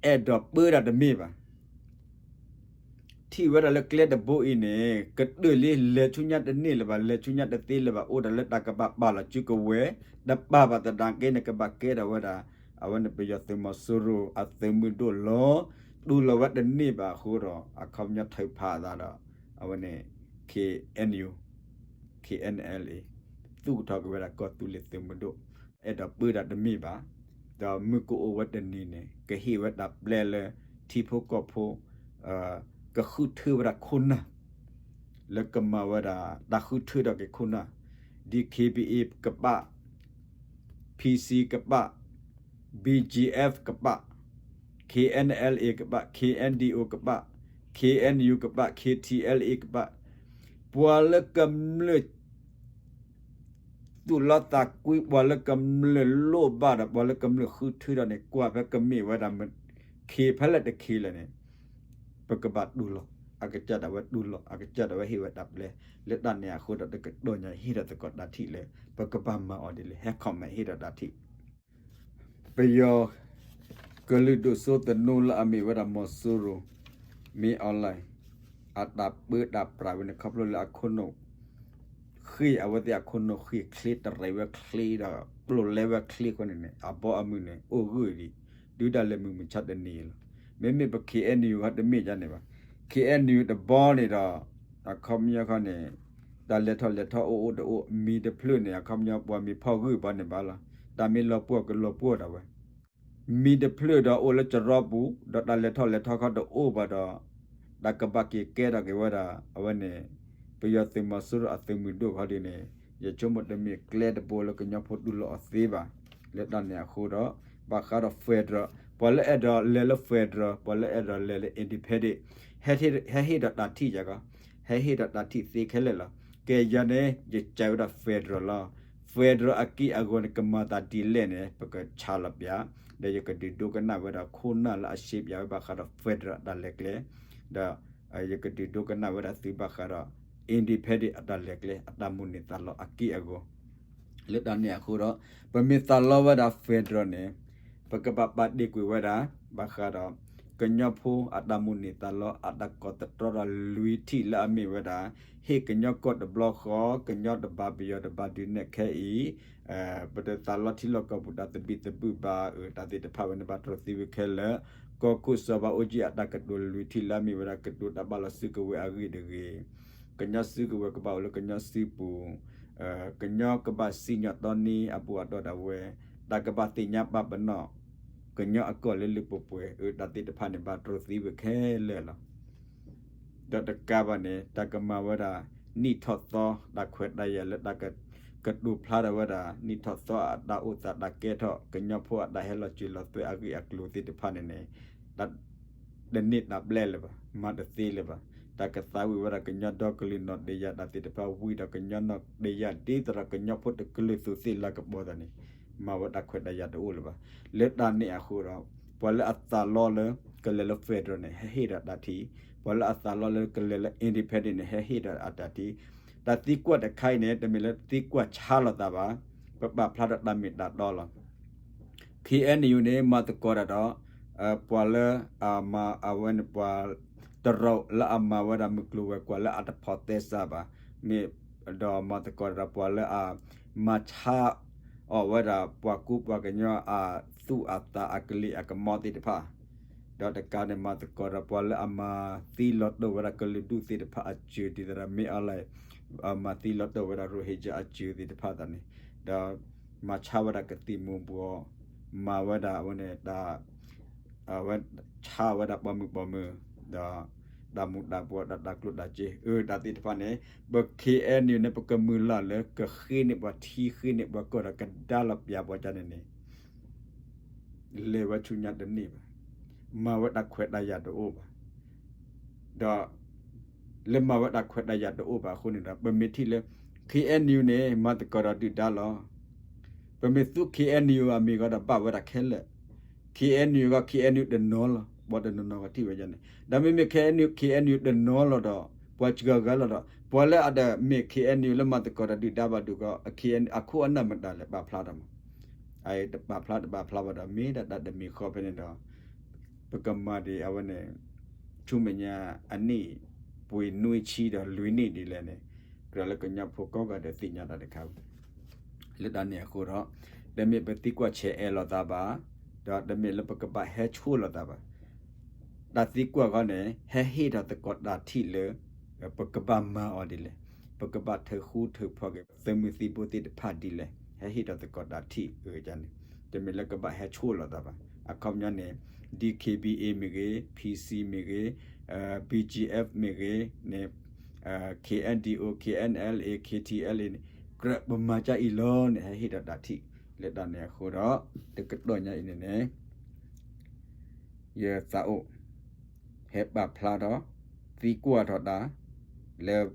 အဲၣ်ဒိးပၢတၢ်တမ့ၢ်ဘၣ်. ထံၣ်ဝဲဒၣ်လၢကျဲတဘိအံၤန့ၣ် ကတၢၢ်လံ လဲၤဆူညါတန့ၢ်လၢၤဘၣ် လဲၤဆူညါတသ့လၢၤဘၣ် အိၣ်ဒၣ်လၢတၢ်ကဘၣ်ပာ်လီၤစုကဝဲၤ, တပာ်ဘၣ်သနာ်က့န့ၣ် ကဘၣ်ကဲထီၣ်ဝဲဒၣ် အဝဲန့ၣ်ပယီၤသုးမီၤစိရိၤအသုးမုၢ်ဒိၣ်လီၤ. တူၢ်လိာ်ဝဲတန့ၢ်ဘၣ်အဃိဒီး အခီပညီထုးဖးအသးဒီး အဝဲန့ၣ် K N U K N L A သူၣ်ထီၣ်က့ၤဝဲဒၣ်ကီၢ်သူလ့ၤသုးမုၢ်ဒိၣ်, အဲၣ်ဒိးပၢတၢ်တမ့ၢ်ဘၣ်, ဒီးမုၢ်ကအိၣ်ဝဲတနံၤန့ၣ် ကဟ့ၣ်ဝဲတၢ်ပျဲလၢထံဖိကီၢ်ဖိ ကဃုထၢဝဲဒၣ်ခိၣ်နၢ် လၢကမၤဝဲဒၣ်တၢ်ဃုထၢထီၣ်က့ၤခိၣ်နၢ်, D K B A ကပာ်, P C ကပာ်, B G F ကပာ်, K N L A ကပာ်, K N D O ကပာ်, K N U ကပာ်, K T L A ကပာ်, ပှၤလၢကမျၢၢ် သူၣ်လီသးကွံ ပှၤလၢကမျၢၢ်လိၣ်ဘၣ်ဒီး ပှၤလၢကမျၢၢ်ဃုထၢဒီးန့ၣ် ကွၢ်ဖဲကမ့ၢ်ဝဲဒၣ် ခ့ဖဲလဲၣ်တခ့လဲၣ်န့ၣ် ပကဘၣ်တူၢ်လိာ် အကစၢ်ဒၣ်ဝဲတူၢ်လိာ် အကစၢ်ဒၣ်ဝဲဟ့ၣ်ဝဲတၢ်ပျဲ လၢတၢ်န့ၣ်အဃိဒီး တကတီၢ်ညါဟ့ၣ်ဒီးသကိးတၢ်ထံၣ်လၢ ပကဘၣ်မၤအီၤဒ်လဲၣ် ဟဲ comment ဟ့ၣ်ဒီးတၢ်ထံၣ် ပယီၤကလုာ်ဒိၣ်စိသနူလၢအမ့ၢ်ဝဲဒၣ်မီၤစိရိၤ မ့ၢ် online အတၢ်ပၢတၢ်ပြးဝဲန့ၣ် ခီဖျိလၢအခိၣ်နူာ် ဃ့ၢ်အဝဲသ့ၣ်အခိၣ်နူာ်ဃ့ၢ်ချ့ တရံးဝဲချ့ဒီး ပျိာ်လဲဝဲချ့အဃိန့ၣ်န့ၣ် အဘီအမုၢ်န့ၣ် အိၣ်ဂၢၢ်ဒံး ဒုးဒၣ်လဲာ်မုၢ်မဆါတနံၤအံၤလီၤ. မ့မ့ၢ်ပ K N U ဟီတမ့ၢ်ဒ်န့ၣ်ဘၣ်. K N U တဘီန့ၣ်ဒီး အခီပညီခီန့ၣ် တၢ်လဲၤထီၣ်လဲၤထီအိၣ်အိၣ်တအိၣ် မံၤတဖျၢၣ်န့ၣ် အခီပညီပှၤမ့ၢ်ဖီၣ်ဂၢၢ်ဘၣ်န့ၣ်ဘၣ်လီၤ. တၢ်မ့ၢ်လီၤပှီၢ်ကလီၤပှီၢ်ဒၣ်ဝဲ မံၤတဖျၢၣ်ဒီးအိၣ်လၢကရီပူၤ ဒီးတၢ်လဲၤထီၣ်လဲၤထီခီတအိၣ်ဘၣ်ဒီး တၢ်ကဘၣ်က့ၤကဲထီၣ်က့ၤဝဲဒၣ် အဝဲန့ၣ် ပယီၤသုးမီၤစိရိၤအသုးမုၢ်ဒိၣ်ခီဒ်န့ၣ် ယဆိကမိၣ်တမ့ၢ်ကျဲတဘိလၢကညီဖိတူၢ်လိာ်အီၤသ့ဘၣ်. လၢတၢ်န့ၣ်အဃိဒီး ဘၣ်ဃးဒီး federal ပှၤလၢအဲၣ်ဒိးလဲၤလၢ federal ပှၤလၢအဲၣ်ဒိးလဲၤလၢ independent ဟဲဟ့ၣ်ဒီးတၢ်ထံၣ်ယၤကီး ဟဲဟ့ၣ်ဒီးတၢ်ထံၣ်သ့ခဲလၢာ်လီၤ. ကဲယၤန့ၣ် ယကးဝဲဒၣ် federal လီၤ. federal အက့ၢ်အဂီၤန့ၣ် ကမၤသးဒ်လဲၣ်န့ၣ် ပကဆါလီၤပျၢ် ဒီးယကဒုးဒိကနၣ်ဝဲဒၣ်ခိၣ်နၢ်လၢအရှဲပၠးဝဲဘၣ်ဃးဒီး federal အတၢ်လဲၤကျဲ ဒီး ယကဒုးဒိကနၣ်ဝဲဒၣ်သုဘၣ်ဃးဒီး independent အတၢ်လဲၤကျဲ အတၢ်မိၣ်န့ၢ်သးလီအက့ၢ်အဂီၤ လၢတၢ်န့ၣ်အဃိဒီး ပမ့ၢ်သးလီဝဲဒၣ် federal န့ၣ် ပကဘၣ်ပာ်တ့ၢ်ကွံာ်ဝဲဒၣ် ဘၣ်ဃးဒီး ကညီဖိအတၢ်မိၣ်န့ၢ်သးလီ အတၢ်ကိးသတြီဒီးလွံၢ်ထံၣ်လၢအမ့ၢ်ဝဲဒၣ် ဟ့ၣ်ကညီကီၢ်တဘျီဃီ ကညီတဘၣ်ပယီၤတဘၣ်ဒုးနဲၣ်ခဲအံၤ ပတသးလီထံလီၢ်ကီၢ်ပူၤတၢ်သဘံၣ်သဘုၣ်ဘၣ် တၢ်သ့ၣ်တဖၣ်ဝဲန့ၣ်ဘၣ်တြီသံဝဲခဲလၢာ် ကီၢ်ခိၣ်စီၤဘးအူကၠံအတၢ်ကတိၤလွံၢ်ထံၣ်လၢအမ့ၢ်ဝဲဒၣ် ကတိၤတၢ်ဘၣ်လီၤစုကဝဲၤအဂ့ၢ်တဂ့ၤ ကညီစုကဝဲၤကဘၣ်အိၣ်လၢကညီစုပူၤ ကညီကဘၣ်စံၣ်ညီၣ်တီနံအပူၤအတီၢ်ဒၣ်ဝဲ တၢ်ကဘၣ်သ့ၣ်ညါပာ်ပနီၣ် ကညီအကီၢ်လၢလၢပှဲၤပှဲၤ အတၢ်သ့ၣ်တဖၣ်န့ၣ် ဘၣ်တြီသံဝဲခဲလၢာ်လီၤ. ဒီးတကးဘၣ်န့ၣ် တၢ်ကမၤဝဲဒၣ် နံၣ်ထီၣ်သီ တၢ်ခွဲးတၢ်ယာ်လၢတၢ်က ကတိၤဖျါထီၣ်ဝဲဒၣ် နံၣ်ထီၣ်သီအတၢ်အိၣ်သးတၢ်ကဲထီၣ် ကညီဖိအတၢ်ဟဲလီၤစၢၤလီၤသွဲၣ်အဂ့ၢ်အကျိၤသ့ၣ်တဖၣ်န့ၣ်န့ၣ် တ တန့ၢ်တၢ်ဘျဲၣ်လၢၤဘၣ်, မၤတသ့လၢၤဘၣ်. တၢ်ကသးဝံၣ်ဝဲဒၣ်ကညီဒီကလုာ်နီၢ်တယၢ်တၢ်သ့ၣ်တဖၣ် ဝံၤဒီးကညီနီၢ်တယၢ်ဒ်သိးဒီးကညီဖိတကလုာ်သူးသ့ၣ်လၤကပီၤသးန့ၣ် မၤဝဲတၢ်ခွဲးတၢ်ယာ်တအိၣ်လၢၤဘၣ်. လၢတၢ်န့ၣ်အဃိဒီး ပှၤလၢအသးလီလၢ ကလဲၤလၢ federal န့ၣ် ဟဲဟ့ၣ်ဒီးတၢ်ထံၣ်, ပှၤလၢအသးလီလၢကလဲၤလၢ independent န့ၣ် ဟဲဟ့ၣ်ဒီးအတၢ်ထံၣ်. တၢ်သံကွၢ်တခါအံၤန့ၣ် တမ့ၢ်လၢသံကွၢ်ဆါလိာ်သးဘၣ်, ပပာ်ဖျါဒီးတၢ်မ့ၢ်တၢ်တီလီၤ. ခ့ၣ်အဲၣ်ယူၣ် န့ၣ် မၤသကိးတၢ်ဒီး ပှၤလၢအမၤအဝဲန့ၣ် ပှၤတရူးလၢအမၤဝဲဒၣ်မုၢ်ကျိၤဝဲၤကွာ်လၢအတဖိးသဲစးဘၣ်, မ့ၢ်ဒီးမၤသကိးတၢ်ဒီးပှၤလၢအမၤဆါအီၣ်ဝဲဒၣ် ပှၤကူပှၤကညီအသူၣ်အသးအကလံၤအကမီသ့ၣ်တဖၣ်, ဒီးတကးန့ၣ် မၤသကိးဒီးပှၤလၢအမၤသံလီၤတိၢ်ဝဲဒၣ်ကလုာ်ဒူၣ်သ့ၣ်တဖၣ်အစၢၤ ဒ်သိးဒီး မ့ၢ်အီၤလဲၣ် မၤသံလီၤတိၢ်ဝဲဒၣ် ရိဟ့ကၠၣ် အစၢၤသ့ၣ်တဖၣ်သးန့ၣ်, ဒီးမၤဆါဝဲဒၣ်ကသံၣ်မူၤဘှီး, မၤဝဲဒၣ်အဝဲန့ၣ် တၢ် အဝဲဆါဝဲဒၣ်ပိာ်မုၣ်ပိာ်မုၣ်, ဒီးတၢ်မူၤတၢ်ဘှီး ဒီးတၢ်ကျိၣ်တၢ်စ့ အၢ တၢ်သ့ၣ်တဖၣ်န့ၣ်, ပ ခ့ၣ်အဲၣ်ယူၣ် န့ၣ် ပကမုၢ်လၢ်လၢကဃ့န့ၢ်ပှၤထံဃ့န့ၢ်ပှၤကီၢ်ဒီးကဒါလီၤပျၢၤပှၤကန့ၣ်န့ၣ် လဲၤဝဲဆူညါတန့ၢ်ဘၣ်, မၤဝဲတၢ်ခွဲးတၢ်ယာ်တအိၣ်ဘၣ်, ဒီး လၢမၤဝဲတၢ်ခွဲးတၢ်ယာ်တအိၣ်ဘၣ်အဃိန့ၣ်ဒီး ပမ့ၢ်ထံၣ်လၢ ခ့ၣ်အဲၣ်ယူၣ် န့ၣ် မၤသကိးဒီးဒုၣ်ဒါလီၤ. ပမ့ၢ်သူ ခ့ၣ်အဲၣ်ယူၣ် အမံၤဃီဒီးဘၣ်ဝဲဒၣ်ခဲလၢာ်, ခ့ၣ်အဲၣ်ယူၣ် ဂီၢ် ခ့ၣ်အဲၣ်ယူၣ် တနီၤလီၤ, ပှၤတနီၤနီၤကထံၣ်ဝဲဒ်န့ၣ်, ဒီးမ့မ့ၢ် ခ့ၣ်အဲၣ်ယူၣ် တနီၤလီၤဒီး ပှၤစှၤဂၤလီၤဒီး ပှၤလၢအတမ့ၢ် ခ့ၣ်အဲၣ်ယူၣ် လၢမၤသကိးဒီးဒုၣ်ဒါဘၣ်ဒုးကီး အခိၣ်အနၢ်မတၤလဲၣ် ပာ်ဖျါတၢ်မး, အတပာ်ဖျါတပာ်ဖျါဘၣ်ဒီး မ့ၢ်ဒၣ်တၢ်တမံၤဃီဖဲန့ၣ်ဒီး ပကမၤဒံးအဝဲန့ၣ် ဆူမဲာ်ညါအနံၣ် ပှဲၤနွံဆံဒီးလွံၢ်နံၣ်ဒ်လဲၣ်န့ၣ် ကြၢးလၢကညီဖိကိးဂၤဒဲးသ့ၣ်ညါတၢ်တခါ, လၢတၢ်န့ၣ်အဃိဒီး တမ့ၢ်ပသံကွၢ်ဆဲးအဲၣ်လိာ်သးဘၣ်, ဒီးတမ့ၢ်လၢပကဘၣ်ဟဲဆိၣ်လိာ်သးဘၣ်. တၢ်သံကွၢ်ခီန့ၣ် ဟဲဟ့ၣ်ထီၣ်သကိးတၢ်ထံၣ်လၢ ပကဘၣ်မၤအီၤဒ်လဲၣ်, ပကဘၣ်ထုးဃူထုးဖိးက့ၤ သုးမုၢ်သံၣ်ဘိသ့ၣ်တဖၣ်ဒ်လဲၣ်, ဟဲဟ့ၣ်ထီၣ်သကိးတၢ်ထံၣ်အန့ၣ်, တမ့ၢ်လၢကဘၣ်ဟဲဆိၣ်လိာ်သးဘၣ်. အခီပညီန့ၣ် ဒ် ခ့ၣ်ဘံၣ်အ့ၣ် မ့ၢ်ဂ့ၤ, ဖံၣ်စံၣ် မ့ၢ်ဂ့ၤ, ဘံၣ်ကၠံၣ် မ့ၢ်ဂ့ၤန့ၣ် ခ့ၣ်အဲၣ်ဒံၣ်အိၣ် ခ့ၣ်အဲၣ်အဲလ်အ့ၣ် ခ့ၣ်ထံၣ်အဲလ်အ့ၣ် န့ၣ် ကြၢးပမၤကၢ်အံၤလီၤန့ၣ် ဟဲဟ့ၣ်ထီၣ်တၢ်ထံၣ် လၢတၢ်န့ၣ်အဃိဒီး တကတီၢ်ညါအံၤန့ၣ်န့ၣ် ယသးအိၣ် ဟဲပာ်ဖျါထီၣ် သံကွၢ်ထီၣ်တၢ် လၢ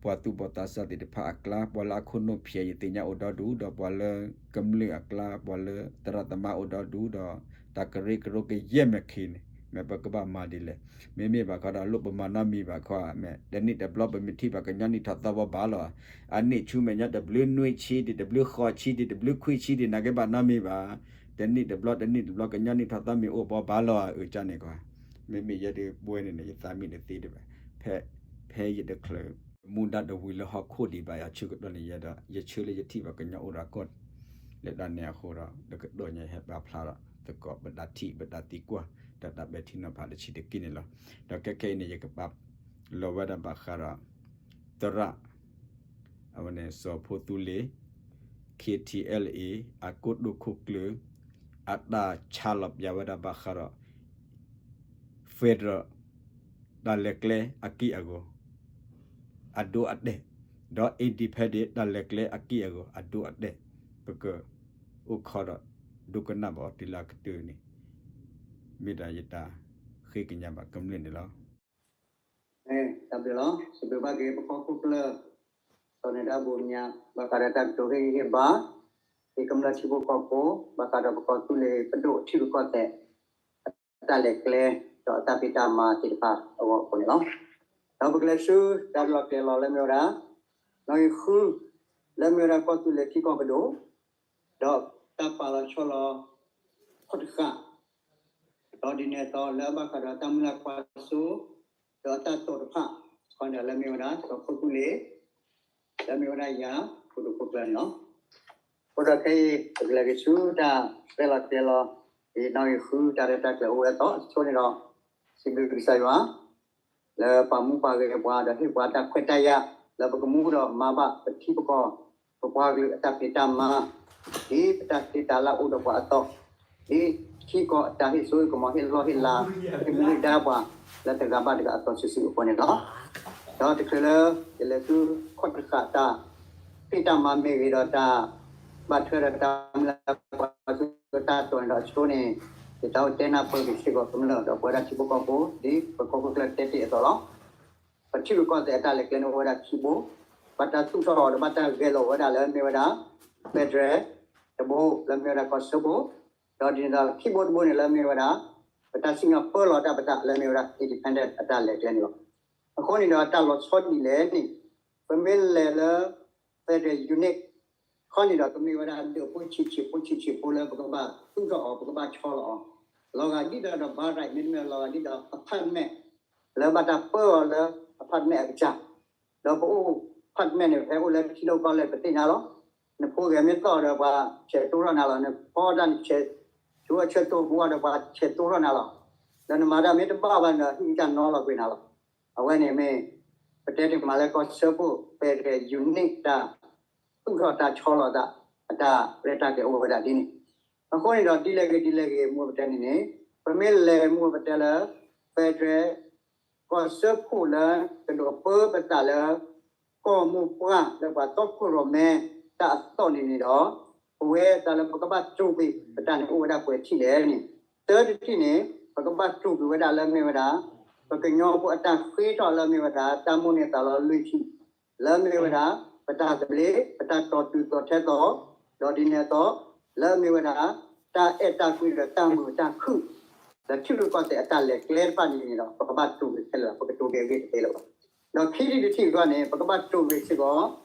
ပှၤသူၣ်ဘီၣ်သးစၢ်သ့ၣ်တဖၣ်အကျါ, ပှၤလၢအခိၣ်နူာ်ဖျဲးယသ့ၣ်ညါအိၣ်ဒီဒူၣ်, ဒီးပှၤလၢကမျၢၢ်အကျါ, ပှၤလၢသရၣ်သမါအိၣ်ဒီဒူၣ်, ဒီးတၢ်ကရၢကရိကယဲၢ်မဲာ်ခံန့ၣ် မ့ၢ်ပကဘၣ်မၤဒ်လဲၣ်. မ့မ့ၢ်ဘၣ်ဃးဒီးလိၣ်ပမၤနီတမံၤဘၣ်ခီ မ့ၢ်တနံၣ်တဘျီပမ့ၢ်ထံၣ်ဘၣ်ကညီနံၣ်ထီၣ်သီဘီဘၣ်လီၤ. အနံၣ်ဆူမဲာ်ညါတဘျုးနွံဆံဒံး တဘျုးဃိးဆံဒံး တဘျုးခွံဆံဒံး နာ်က့ဘၣ်နီတမံၤဘၣ်. တနံၣ်တဘျီတနံၣ်တဘျီကညီနံၣ်ထီၣ်သီမ့ၢ်အိၣ်ဘီဘၣ်လီၤ အအၢကန့ၣ်ကွၢ်. မ့မ့ၢ်ယဲဒုးပဝဲန့ၣ်န့ၣ် ယသးမံတသ့ဒံးဘၣ်. ဖဲ ဖဲယတချုး မူဒါတဝံၤလၢဟီၣ်ခိၣ်ဒံးဘၣ် ယဆၢကတီၢ်န့ၣ်ယဲဒီး ယဆၢလၢယထံၣ်ဘၣ်ကညီအိၣ်ဒီးကီၢ် လၢတၢ်န့ၣ်အဃိဒီး လၢကတီၢ်ညါဟဲပာ်ဖျါဒီးသကိးပတၢ်ထံၣ်ပတၢ်သံကွၢ် ဒီးတၢ်ပဲာ်ထံနီၤဖးတဆံးတက့ၢ်န့ၣ်လီၤ. ဒီးခဲခဲအံၤန့ၣ် ယကပာ်လီၤဝဲဒၣ်ဘၣ်ဃးဒီး သရၣ် အဝဲန့ၣ် စီၤဖိသူလ့ၤ KTLA အကိတိာ်ခိၣ်ကျၢၢ် အတၢ်ဆါလီၤပၠးဝဲဒၣ်ဘၣ်ဃးဒီး federal တၢ်လဲၤကျဲအက့ၢ်အဂီၤ အဒိအတဲာ်, ဒီး independent တၢ်လဲၤကျဲအက့ၢ်အဂီၤ အဒိအတဲာ်, ပကအိၣ်ခိးဒီး ဒိကနၣ်ဘၣ်အီၤတုၤလၢအကတၢၢ်န့ၣ် မ့ၢ်ဒၣ်ယတၢ်ဃ့ကညးဘၣ်ကမျၢၢ်န့ၣ်လီၤ. တၢ်ဘျုးလီၤ. စံးဘျုးဘၣ်က့ၤပကီၢ်ခိၣ်ကျၢၢ် စီၤန့ၢ်တၢ်ဘိးမၠး ဘၣ်ဃးဒီးတၢ်ကတိၤဟ့ၣ်ဂံၢ်ဟ့ၣ်ဘါ ဒ်ကမျၢၢ်ထံဖိကီၢ်ဖိ ဘၣ်ဃးဒီးပကီၢ်သူလ့ၤပဒိၣ်ထံရူၢ်ကီၢ်သဲး အတၢ်လဲၤကျဲ ဒီးအတၢ်ဖံးတၢ်မၤသ့ၣ်တဖၣ်အဂီၢ်အဃိန့ၣ်လီၤ. ဒီးပကလဲၤဆူတၢ်လီၤကျဲၤလီၤလၢမ့ၢ်ဝဲဒၣ် နီၣ်ဂံၢ်ဃု လၢမ့ၢ်ဝဲဒၣ်ကီၢ်သူလ့ၤထံကီၢ်ပဒိၣ် ဒီးတၢ်ပာ်လီၤဆီလီၤ ခီၣ်တဃာ် ဒီးဒ်န့ၣ်အသိးလၢဘၣ်ဃးဒီးတၢ်မုၢ်လၢ်ကွၢ်စိ ဒီးအတၢ်တိာ်တဖၣ် ခီဒီးလၢမ့ၢ်ဝဲဒၣ် စီၤခိၣ်သူလ့ၤ လၢမ့ၢ်ဝဲဒၣ်ယၤ ခိၣ်ဒိၣ်ခိၣ်ကျၢၢ်န့ၣ်လီၤ. အဃိဒီးခဲအံၤ ပကလဲၤက့ၤဆူတၢ်ရဲၣ်လီၤကျဲၤလီၤ ဒ်နီၣ်ဂံၢ်ဃုတၢ်ရဲၣ်တၢ်ကျဲၤအိၣ်ဝဲအသိး အဆိန့ၣ်ဒီး စံးဘျုးကစၢ်ယွၤ လၢပာ်မူပာ်ဂဲၤပှၤ ဒီးဟ့ၣ်ပှၤတၢ်ခွဲးတၢ်ယာ် လၢပကမူဒီးမၤဘၣ်ပထံပကီၢ် ပပှၤကလုာ်အတၢ်ဖံးတၢ်မၤ ဒ်ပတၢ်သ့တၢ်လၢအိၣ်ဒီးပှၤအသိး, ဒ်ထံကီၢ်အတၢ်ဟ့ၣ်စိဟ့ၣ်ကမီၤဟ့ၣ်လီၢ်ဟ့ၣ်လၤ ဟ့ၣ်မူဒါပှၤလၢတဂၤဘၣ်တဂၤအသိးစုာ်စုာ်အဃိန့ၣ်လီၤ. ဒီးတချုးလၢ ယလဲၤဆူခီၣ်တဃာ်တၢ် ဖံးတၢ်မၤမ့ၢ်ဂ့ၤဒီးတၢ် ဘၣ်ထွဲဒီးတၢ်မုၢ်လၢ်ကွၢ်စိတၢ်တိာ်န့ၣ်ဒီးအဆိန့ၣ် ယတၢ်အိၣ်တဲနၢ်ပၢၢ်က့ၤစ့ၢ်ကီးကမျၢၢ်ဒီးပဝဲဒၣ်ထံဖိကီၢ်ဖိ ဒ်ပကီၢ်ခိၣ်ကျၢၢ်တဲတ့ၢ်အသိးလီၤ. ပထံရူၢ်ကီၢ်သဲးအတၢ်လဲၤကျဲန့ၣ်အိၣ်ဝဲဒၣ်ခံဘိ, ဘၣ်တၢ်သူၣ်ထီၣ်အီၤဒီးဘၣ်တၢ်ဂဲၤလိာ်ဝဲဒၣ်လၢမ့ၢ်ဝဲဒၣ် federal တဘိ လၢမ့ၢ်ဝဲဒၣ်ကီၢ်စၢဖှိၣ်, ဒီးဒ်န့ၣ်ဒီးခံဘိတဘိန့ၣ်လၢမ့ၢ်ဝဲဒၣ် ပတၢ်စံၣ်ညီၣ်ပၢလီၤတၢ်ပသးလၢမ့ၢ်ဝဲဒၣ် independent အတၢ်လဲၤကျဲန့ၣ်လီၤ. အဃိန့ၣ်ဒီးတၢ်လီၤဆီဒ်လဲၣ်န့ၣ် ပမ့ၢ်လဲၤလၢ federal unit ခီန့ၣ်ဒီး ကမ့ၢ်ဝဲဒၣ်ဒၢးဖိဆံးဆံးဖိဆံးဆံးဖိလၢပကဘၣ်သူၣ်ထီၣ်အီၤ ပကဘၣ်ဆီလီၤအီၤ, လီၤဂာ်ဒ်ဒီး by right မ့တမ့ၢ်လီၤဂာ်ဒ်ဒီး apartment လၢဘၣ်တၢ်ပၢအီၤလၢ apartment အကစၢ်, ဒီးပအိၣ် apartment န့ၣ် ဖဲအိၣ်လၢထံလီၢ်ကီၢ်လဲၢ်ပသ့ၣ်ညါလီၤ. နဖိဂဲၤမ့ၢ်သီၣ်ဒီးပှၤဆဲးတိၢ်ထီၣ်နၤလီၤ, နဖီတၢ်နဆဲး ဆူအဆၢတိၢ်ပူၤဒီးပှၤဆဲးတိၢ်ထီၣ်နၤလီၤ. ဒီးနမၤတၢ်မ့ၢ်တဘၣ်ဘၣ်န့ၣ်ဒီး ဟံၣ်ကစၢ်နီလီၤကွံာ်နၤလီၤ. အဝဲန့ၣ်မ့ၢ် ပတဲတ့ၢ်မးလၢကီၢ်စၢဖှိၣ် federal unit တၢ် သူၣ်ထီၣ်တၢ်ဆီလီၤသး အတၢ်ရဲၣ်တၢ်ကျဲၤအိၣ်ဝဲဒၣ်ဒ်န့ၣ်. အဃိန့ၣ်ဒီး ဒ်လဲၣ်ဂ့ၤဒ်လဲၣ်ဂ့ၤ မ့ၢ်ပတဲန့ၣ်န့ၣ် ပမ့ၢ်လဲၤမ့ၢ်ပတဲလၢ federal ကီၢ်စၢဖှိၣ်လၢ ကဒိးပၢပသးလၢ ကီၢ်မိၢ်ပှၢ်လၢပှၤတီခိၣ်ရိၣ်မဲတၢ်အသီၣ်န့ၣ်န့ၣ်ဒီး ပဝဲတၢ်လၢပကဘၣ်တိၢ်ကွံာ်ပတၢ်န့ၣ်အိၣ်ဝဲဒၣ်ပှဲၤထံၣ်လဲၣ်န့ၣ်, တၢတထံၣ်န့ၣ် ပကဘၣ်တိၢ်ကွံာ်ဝဲဒၣ်လၢမ့ၢ်ဝဲဒၣ် ပကညီဖိအတၢ်ဃ့ထီၣ်လၢမ့ၢ်ဝဲဒၣ် တၢ်မိၣ်န့ၢ်သးလီလွံၢ်ထံၣ် လၢမ့ၢ်ဝဲဒၣ် ပတၢ်သဘျ့ ပတၢ်တီၤတုၤသိးထဲသိး, ဒီးဒ်န့ၣ်အသိး လၢမ့ၢ်ဝဲဒၣ် တၢ်အဲၣ်တၢ်ကွံဒီးတၢ်မုာ်တၢ်ခုၣ် ဒီးထံရူၢ်ကီၢ်သဲးအတၢ်လဲၤကျဲတဖၣ်န့ၣ်န့ၣ်ဒီး ပကဘၣ်တိၢ်ဂ့ၤခဲလၢာ် ပကတိၢ်က့ၤဂ့ၤတသ့လၢၤဘၣ်. ဒီးခံထံၣ်တထံၣ်အဂီၢ်န့ၣ် ပကဘၣ်တိၢ်ဂ့ၤစ့ၢ်ကီး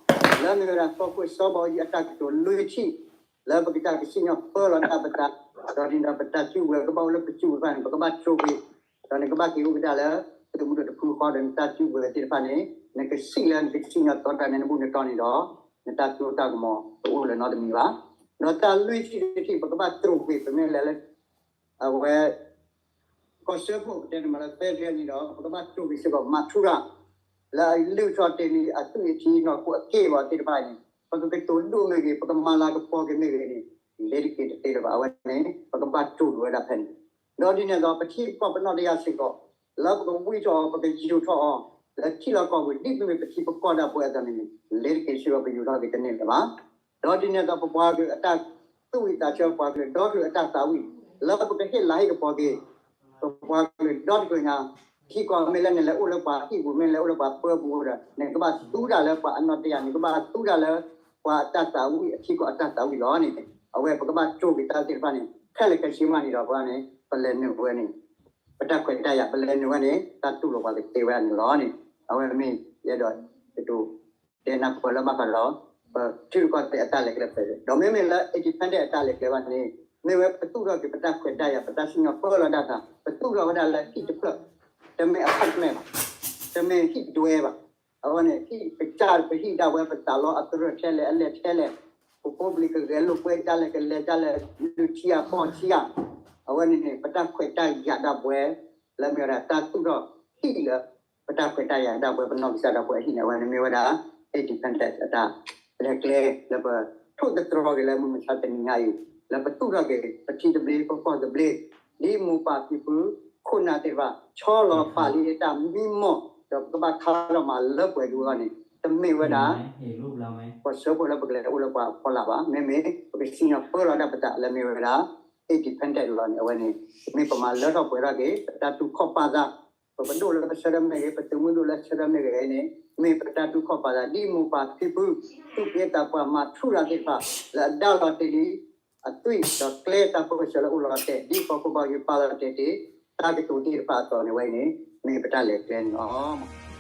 လၢမ့ၢ်ဝဲဒၣ် ကီၢ်ခိၣ်စီၤဘးအူကၠံအတၢ်ကတိၤလွံၢ်ထံၣ် လၢပကတၢ်ကစံၣ်ညီၣ်ပၢလီၤဒၣ်ပသး, ဒီးဒ်န့ၣ်ဒီးပတၢ်စုကဝဲၤကဘၣ်အိၣ်လၢပစုကဝဲၤတဖၣ်န့ၣ် ပကဘၣ်တိၢ်ဂ့ၤ, ဒီးနကဘၣ်က့ၤအိၣ်ကဒါလၢ သုးမုၢ်ဒိၣ်တဖုဃီဒီးနတၢ်စုကဝဲၤသ့ၣ်တဖၣ်န့ၣ် နကစံၣ်လၢနကစံၣ်ညီၣ်တီတၢ်န့ၣ် နဘူၣ်နတီန့ၣ်ဒီး နတၢ်စိတၢ်ကမီၤတအိၣ်လၢၤနီတမံၤဘၣ်. ဒီးတၢ်လွံၢ်ထံၣ်တထံၣ် ပကဘၣ်တိၢ်ဂ့ၤ ပမ့ၢ်လဲၤလၢ အဝဲ ကီၢ်စၢဖှိၣ် ပတဲန့ၣ်မးလၢ federal န့ၣ်ဒီး ပကဘၣ်တိၢ်ဂ့ၤစ့ၢ်ကီး မၤထူရၤ လၢအလုၢ်ထီၣ်တ့ၢ်လံအသွံၣ်အထံနီၢ်ခိအက့ၢ်အဂီၤသ့ၣ်တဖၣ်န့ၣ် ပကကတိၤဒိၣ်မ့ၢ်ဂ့ၤ ပကမၤလၤကပီၤက့ၤမ့ၢ်ဂ့ၤန့ၣ် လဲၤတက့ၤတသ့လၢၤဘၣ်. အဝဲန့ၣ် ပကဘၣ်တိၢ်ဂ့ၤဝဲဒၣ်ဖဲန့ၣ်, ဒီးဒ်န့ၣ်အသိး ပထံပကီၢ်ပနီၣ်တယၢ်စ့ၢ်ကီး လၢပကဝံၣ်ထီၣ်အီၤ ပကယူာ်ထီၣ်အီၤ လၢထံလီၢ်ကီၢ်ပူၤ ဒ်မ့မ့ၢ်ပထံပကီၢ်ဒၣ်ပဝဲအသိးန့ၣ် လဲၤတက့ၤစ့ၢ်ကီး ပယူာ်ထီၣ်က့ၤတန့ၢ်လၢၤဘၣ်. ဒီးဒ်န့ၣ်အသိး ပပှၤကလုာ်အတၢ်သူၣ်ဝံၣ်သးဆၢ ပှၤကလုာ်ဒီကလုာ်အတၢ်သးဝံၣ် လၢပကဟ့ၣ်လၤဟ့ၣ်ကပီၤက့ၤ ပပှၤကလုာ်ဒီတကလုာ်ညါ ထံကီၢ်မ့ၢ်လၢနလဲၤအိၣ်လၢပှၤဟံၣ်ပူၤ မ့ၢ်လဲၤအိၣ်လၢပှၤပၢပူၤဒီး နကဘၣ်သူတၢ်လၢပှၤအနီၣ်တယၢ် နကဘၣ်သူတၢ်လၢ ပှၤအတၢ်သးဝံၣ် အထံကီၢ်အတၢ်သးဝံၣ်လီၤန့ၣ် အဝဲပကဘၣ်တိၢ်က့ၤတၢ်သ့ၣ်တဖၣ်န့ၣ် ခဲလၢာ်ခဲဆ့မးန့ၣ်ဒီး ပှၤန့ၣ် ပလဲၤနုာ်ဝဲန့ၣ် ပတၢ်ခွဲးတၢ်ယာ် ပလဲၤနုာ်ဝဲန့ၣ် တၢ်တူၢ်လိာ်ပှၤကသ့ဝဲဒၣ်န့ၣ်လီၤန့ၣ် အဝဲမ့ၢ်ယအဲၣ်ဒိး ကတိၤ တဲနၢ်ပၢၢ်လၢဘၣ်ဃးဒီး ပထံရူၢ်ကီၢ်သဲးအတၢ်လဲၤကျဲဖဲ ဒီးမ့မ့ၢ်လၢ independent အတၢ်လဲၤကျဲဘၣ်န့ၣ် မ့ၢ်ဝဲပသူၣ်ထီၣ်က့ၤပတၢ်ခွဲးတၢ်ယာ် ပတၢ်စံၣ်ညီၣ်ပၢလီၤဒၣ်တၢ် ပသူၣ်ထီၣ်ဝဲဒၣ်လၢဟံၣ်တဖျၢၣ် တမ့ၢ် apartment ဘၣ်, တမ့ၢ်ဟံၣ်ဒွဲဘၣ်, အဝဲန့ၣ် ဟံၣ်ကစၢ်ပဟံၣ်ဒၣ်ဝဲ ပသးလီအသရၢၣ်ထဲလဲၣ် အလဲၣ်ထဲလဲၣ်, ပဖိပလံၤကဂဲၤလိာ်ကွဲဒ်လဲၣ် ကလဲၤဒ်လဲၣ် လုၢ်ထံအပီၢ်ထံအ, အဝဲန့ၣ်န့ၣ် ပတၢ်ခွဲးတၢ်ယာ်ဒၣ်ပဝဲ လၢမ့ၢ်ဝဲဒၣ်တၢ်သူၣ်ထီၣ်ဟံၣ်လၢ ပတၢ်ခွဲးတၢ်ယာ်ဒၣ်ပဝဲ ပနီၢ်ကစၢ်ဒၣ်ပဝဲအဟံၣ်န့ၣ် အဝဲန့ၣ်မ့ၢ်ဝဲဒၣ် independent အတၢ်လဲၤကျဲ လၢပထိၣ်သတြီၤက့ၤလၢမုၢ်မဆါတနံၤညါအံၤ လၢပသူၣ်ထီၣ်က့ၤ ပထံသဘျ့ ပကီၢ်သဘျ့ ဒ်မိၢ်ပၢ်ဖံဖု ခိၣ်နၢ်သ့ၣ်တဖၣ် ဆီလီၤပာ်လံအတၢ်မံမီၢ် ဒီးပကဘၣ်ခါထီၣ်မၤလၢပှဲၤဒံးအဂီၢ်န့ၣ် တမ့ၢ်ဝဲဒၣ် ပှၤစၢဖှိၣ်လၢပကလဲၤအိၣ်လၢပှၤအဖီလာ်ဘၣ်. မ့မ့ၢ် ပကစံၣ်ညီၣ်ပၢလီၤဒၣ်ပသးလၢမ့ၢ်ဝဲဒၣ် independent လီၤန့ၣ် အဝဲန့ၣ် မ့ၢ်ပမၤလၢထီၣ်ပှဲၤထီၣ်က့ၤ ပတၢ်တူၢ်ခီၣ်ပာ်သး ပပဒိၣ်လၢပဆၢထၢၣ်မ့ၢ်ဂ့ၤ ပသုးမုၢ်ဒိၣ်လၢဆၢထၢၣ်မ့ၢ်ဂ့ၤန့ၣ် မ့ၢ်ပတၢ်တူၢ်ခီၣ်ပာ်သး ဒ်မိၢ်ပၢ်ဖံဖု သူၣ်က့သးပှၢ်မၤထူရၤသ့ၣ်တဖၣ် လၢအဒါလီၤတ့ၢ်လံ အသွံၣ်ဒီးကျဲတၢ်ပၢဆှၢလၢအိၣ်လီၤတဲာ် ဒ်ကီၢ်ခိၣ်ဘၣ်ယိၣ်ပာ်လီၤတဲာ်တ့ၢ် တၢ်ကတိၤသ့ၣ်တဖၣ်အသိးန့ၣ်ဝဲအံၤန့ၣ် မ့ၢ်ပတၢ်လဲၤကျဲန့ၣ်လီၤ.